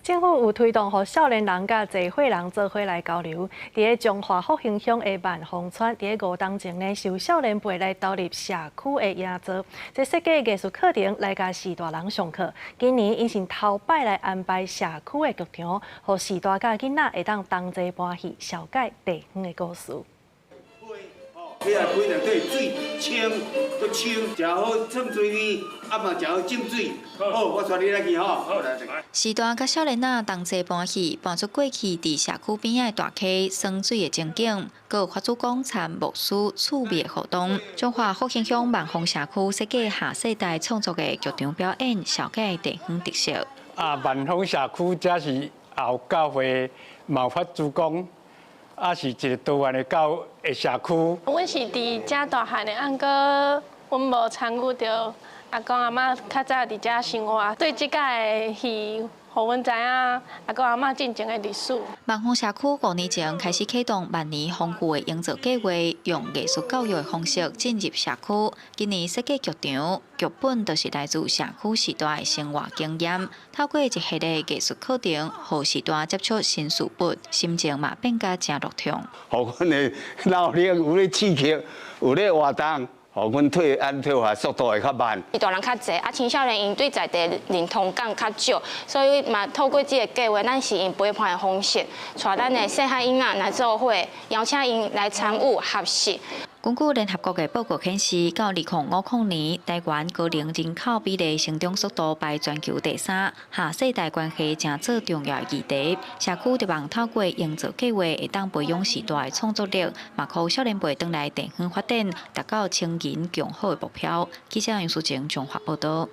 政府有推動予少年人佮濟歲人做伙來交流。佇咧彰化復興鄉的萬豐村，佇咧5冬前呢，是有少年輩來投入社區的營造，這設計藝術課程來共序大人上課。今年𪜶是頭擺來安排社區的劇場，予序大佮囡仔會當同齊搬戲，紹介地方的故事。起來開內底水清，閣清，誠好沖水味，啊嘛誠好浸水。好，我帶你來去吼。序大佮少年仔同齊搬戲，搬出過去佇社區邊仔的大溪耍水的情景，閣有法主公參牧師趣味的活動。彰化復興鄉萬豐社區設計下世代創作的劇場表演，紹介地方特色。啊，萬豐社區這是後教會嘛法主公。啊，是一個多元的教的社區。阮是佇遮大漢的，啊毋過阮無參與著阿公阿嬤較早佇遮生活，對這個戲，予阮知影阿公阿嬤進前的歷史。萬豐社區5年前開始啟動萬年豐富的營造計劃，用藝術教育的方式進入社區。今年設計劇場劇本，就是來自社區序大的生活經驗。透過一系列藝術課程，予序大接觸新事物，心情嘛變甲誠樂暢。予阮的腦力有咧刺激，有咧活動。予阮退安退化速度會較慢。大人較濟，啊青少年𪜶對在地認同感較少，所以嘛透過這個計劃，咱是用陪伴的方式，帶咱的細漢囡仔來做伙，邀請𪜶來參與學習。根據聯合國的報告顯示，到2050年，台灣高齡人口比例成長速度排全球第三，下世代關係成做重要議題。社區希望透過營造計劃，會當培養序大的創作力，嘛予少年輩轉來地方發展，達到青銀共好的目標。記者楊淑靜綜合報導。